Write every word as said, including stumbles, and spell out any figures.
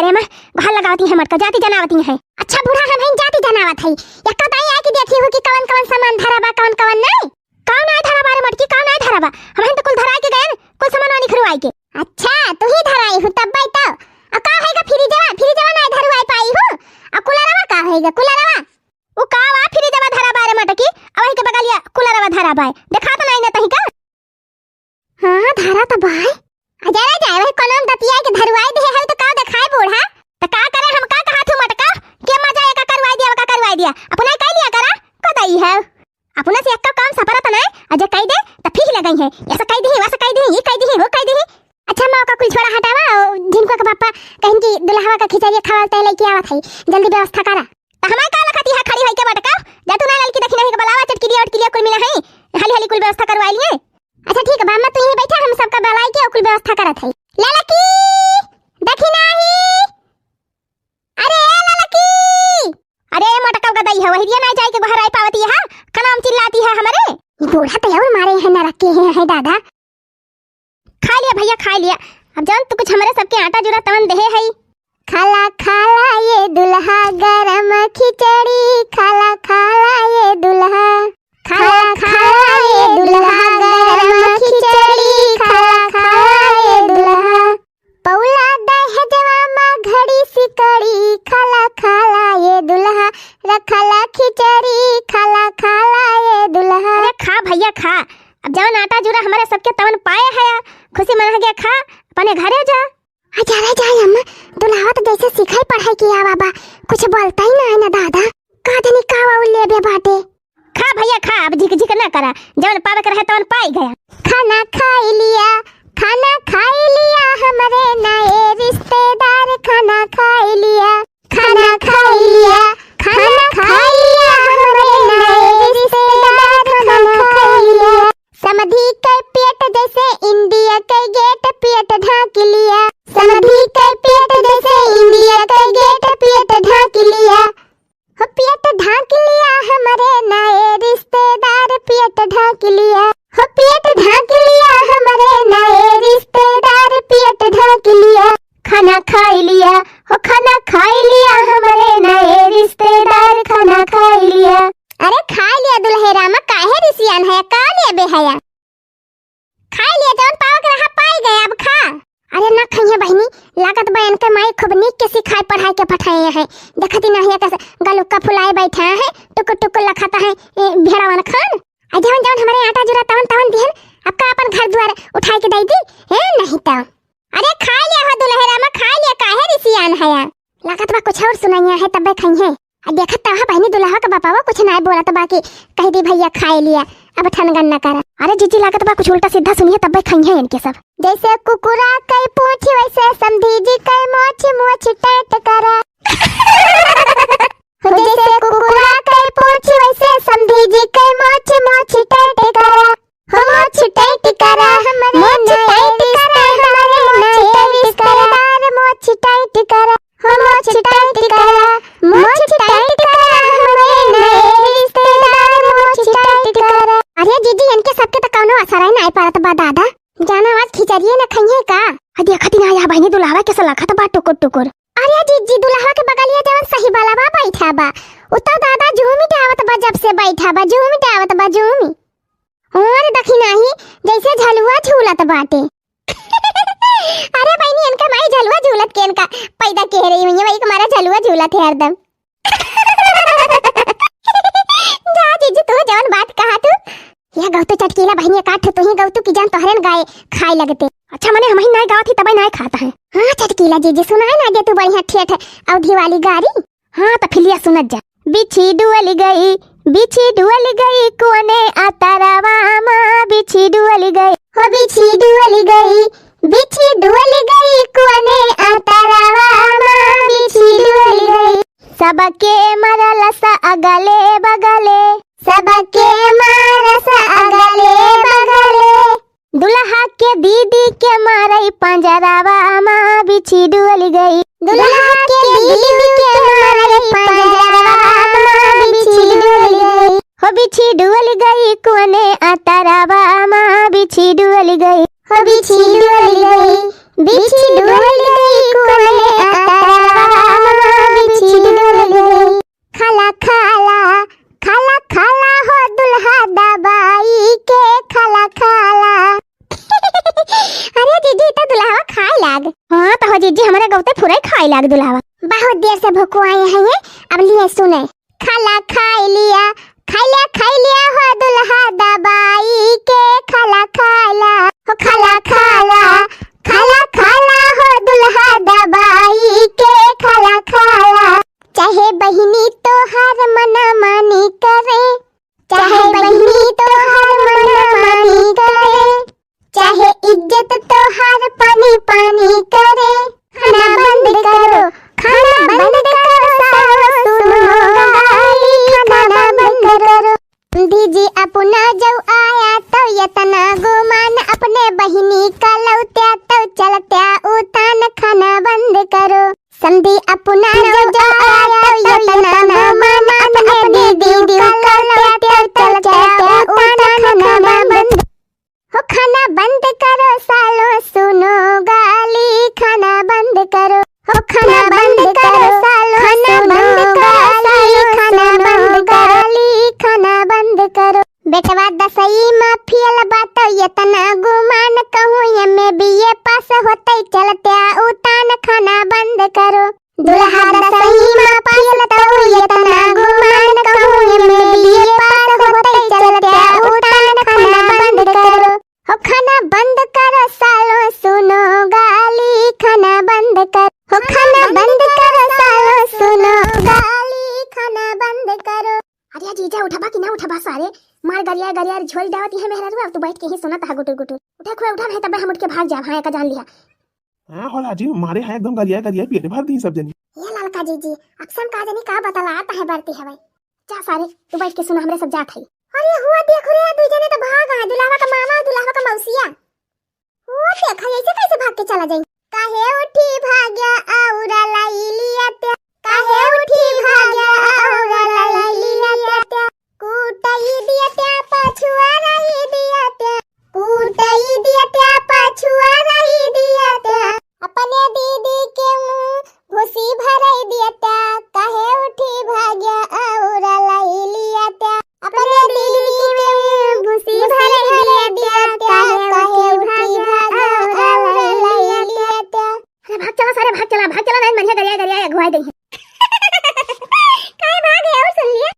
ते मैं बाहर लगावती है मटका, जाती जनावती है। अच्छा बूढ़ा, हम हैं जाती जनावत है। यक्का ताई आके देखी हो कि कवन कवन सामान धरा बा, कवन कवन नहीं। काव नाय धरा बा रे मटकी, काव नाय धरा बा? हमहिन तो कुल धराई के गए, कुल सामान निखरवाई के। अच्छा, तू ही धराई हो तब बाई तो। आ का हैगा फ्रिजवा? फ्रिजवा नाय धरवाई पाई हो। आ कूलरवा का हैगा? कूलरवा? उ का वा फ्रिजवा धरा बा रे मटकी? आ वही के बगलिया कूलरवा धरा बा। देखा तो नाय ना तही का? हाँ, धरा तो बाय। आ जरा जाए, वही कोनो दतिया के धरवाई दे है तो का देखाए बूढ़ा? तो का करे, हम का कहा थू मटका? के मजा एका करवाई दिया, का करवाई दिया? अपना कह लिया करा, को दई है। अपना से एक्का काम सपरत नाय, अजे कह दे, त फिर लगई है। ऐसा कह दे, वैसा कह दे, ये कह दे, वो कह दे। अच्छा, माँ का कुल छोड़ा हटावा, ओ, झिनको के पापा कहिन कि दुल्हवा का खिचड़ी खवाल तय लेके आवत है, जल्दी व्यवस्था करा। त हमार का लखती है खड़ी होई के मटका? जा तू ना ललकी दखिना ही के बुलावा, चटकिलिया उटकिलिया कुल मिला है, हाली हाली कुल व्यवस्था करवा लिए। अच्छा ठीक बा, अम्मा तू यहीं बैठा, हम सबका बुलाई के कुल व्यवस्था करत है। ललकी, दखिना ही, अरे ए ललकी, अरे ए मटका का दई है, वही दिया ना जाए के घर आई पावती है, कनाम चिल्लाती है हमरे। ये बूढ़ा तो और मारे हैं ना रखे हैं, है दादा। खा लिया भैया, खा लिया। अब जौन तू कुछ हमरे सबके आटा जुरा तवन देहे है। खाला खाला ये दुल्हा गरम खिचड़ी, खाला खाला ये दुल्हा। खाला खाला ये दुल्हा गरम खिचड़ी, खाला खाला ये दुल्हा। पौला दहेजवा मा घड़ी सिकड़ी, खाला खाला ये दुल्हा, रखला खिचड़ी, खाला खाला ये दुल्हा। अरे खा भैया खा, अब जवन आटा जुरा हमरे सबके तवन पाए है, खुशी मना गया, खा अपने घरे जा। अरे जा रे जा अम्मा, दुल्हवा तो जैसे सिखाई पढ़ाई किया बाबा, कुछ बोलता ही ना है ना दादा, का धनी का वो लेबे बाटे। खा भैया खा, अब झिक झिक ना करा, जवन पावे के रहे तवन पाई गया। खाना खाई लिया, खाना खाई लिया हमरे नए रिश्तेदार, खाना खाई लिया। खाना खाई लिया, खाना खाई लिया हमरे नए रिश्तेदार, खाना खाई लिया। समधी के पेट जैसे इंडिया के गेट, पेट ढांक लिया। समधी के पेट जैसे इंडिया के गेट, पेट ढांक लिया। हो पेट ढांक लिया हमरे नए रिश्तेदार, पेट ढांक लिया। हो पेट ढांक लिया हमरे नए रिश्तेदार, पेट ढांक लिया। खाना खाई लिया, हो खाना खाई लिया हमरे नए रिश्तेदार, खाना खाई लिया। अरे खाई लिया दुल्हे रामा, काहे रिसियान है, का लेबे हया? खाई लिया, जौन पावे के रहा पाई गया, अब खा। अरे ना खइहे बहिनी, लागत बा इनके माई खूब नीक के सिखाए पढ़ाए के पठाए हैं। देखती नहीं है कैसे गलुक्का फुलाए बैठा है, टुकुर टुकुर लखाता है, ए, भेड़ावन खान। आ जवन जवन हमरे आटा जुरा तवन तवन दिहन, अब का अपन घर द्वार उठाए के दई दी? ए, नहीं तो। अरे खाई लिया हो दुल्हे रामा, खाई लिया, काहे रिसियान हया? लागत बा कुछ और सुनाइया है, तब्बे खइहे। आ देखत तवा बहिनी दुल्हा का बापावा कुछ नाय बोलत बा कि कह दी भैया खाए लिया, अब ठनगन न करा। अरे जीजी लागत बा कुछ उल्टा सीधा सुनिए, तब्बे खइहे इनके सब। जैसे कुकुरा कई पूंछ वैसे समधी जी कई मोछ, मोछ टाइट करा। हो जैसे कुकुरा कई पूंछ वैसे समधी जी कई मोछ, मोछ टाइट करा। हो मोछ टाइट करा हमरे मोछ नए टाइट करा रिश्तेदार, हमरे मोछ नए टाइट करा। रिश्तेदार, मोछ टाइट करा। हो मोछ टाइट करा, मोछ टाइट करा हमरे नए रिश्तेदार, मोछ टाइट करा। अरे जीजी, इनके सबके तो कौनो असर ही नाय पड़त बा दादा। जाना आज खिचड़िए न खइहे का? आ देखती ना या बहिनी दुल्हवा के सलाखत बा टुकुर टुकुर। अरे जीजी, दुल्हवा के बगलिया जवन सही वाला बा बैठा बा, उ तो दादा झूमी डावत बा, जब से बैठा बा झूमी डावत बा, झूमी। और दखिनाही जैसे झलुआ झूलत बाटे। अरे बहिनी, इनका माई झलुआ झूलत के इनका पैदा के रही हुई है, वही हमारा झलुआ झूलत है हरदम। जा जीजी, तू जवन बात कहा तू। या गौतू चटकीला बहिनी, काट तू ही गौतू की जान तोहरेन गाय खाए लगते। अच्छा, मने हमही नाय गावत ही तबे नाय खाता है। हाँ चटकीला जीजी, सुनाए ना दे तू बढ़िया ठेठ अवधी वाली गारी। हाँ, त फिलिया सुनत जा। बिच्छी डुअल गई, बिच्छी डुअल गई, कोने अतरवा मा बिच्छी डुअल गई। हो बिच्छी डुअल गई, बिच्छी डुअल गई, कोने अतरवा मा बिच्छी डुअल गई। सबके मरलस अगले बगले, सबके मरलस अगले बगले। दुल्हा के दीदी के मारई पंजरावा मा बिच्छी डुअल गई। दुल्हा के दीदी के मारई पंजरावा मा बिच्छी डुअल गई। हो बिच्छी डुअल गई कोने अतरावा मा बिच्छी डुअल गई। हो बिच्छी डुअल गई, बिच्छी डुअल गई कोने अतरावा दुल्हावा। बहुत देर से भुकुआए हैं ये, अब लिए सुने। खाला खाई लिया, खाई लिया, खाई लिया हो दुल्हा दबाई के, खाला खाला, हो खाला खाला, खाला खाला हो दुल्हा दबाई के, खाला खाला। चाहे बहिनी तोहार मना मानी करे, चाहे बहिनी तोहार मना मानी करे, चाहे इज्जत तोहार पानी पानी करे, खाना बंद करो, खाना बंद करो, सालो सुनो गाली, खाना बंद करो। समधी जी अपना जौ आया तो यतना गुमान, अपने बहिनी का लौत्या तो चलत्या उतान, खाना बंद करो। समधी अपना जौ आया तो यतना गुमान, अपने दीदी का लौत्या तो चलत्या उतान, खाना बंद। हो खाना बंद करो सालो सुनो गाली, खाना बंद करो। हो खाना बंद करो सालो, खाना बंद करो सालो, खाना बंद करो, खाना बंद करो। बेटवा दसई मा फेल बा तो यतना गुमान, कहूँ एम ए बी ए पास होतै चलत्या उतान, खाना बंद करो। दुल्हा दसई मा फेल तो यतना गुमान, कहूँ एम ए बी ए पास होतै चलत्या उतान, खाना बंद करो। हो खाना बंद करो सालो सुनो गाली, खाना बंद करो। हो खाना बंद करो सालो सुनो गाली, खाना बंद करो। अरे जीजा, उठबा कि ना उठबा सारे? मार गरिया गरिया झोल डावत है मेहररुआ, तू बैठ के ही सुनत है गुटुर गुटुर। उठा खुआ उठा, नहीं तब हम उठ के भाग जाब। हाँ, एका जान लिहा। हाँ, होला जी, मारे हैं एकदम गरिया गरिया पेट भर दी सब जनी। ये ललका जीजी, अक्सम का जनी का बतलात है बरती हवै। जा सारे, तू बैठ के सुना, हमरे सब जात है। अरे हुआ देख रे, दुई जने तो भाग आए, दुल्हवा का मामा और दुल्हवा का मौसिया। वो देखा, ऐसे कैसे भाग के चला जाई? काहे उठी भाग्या और लाई लिया ते, काहे उठी भाग्या और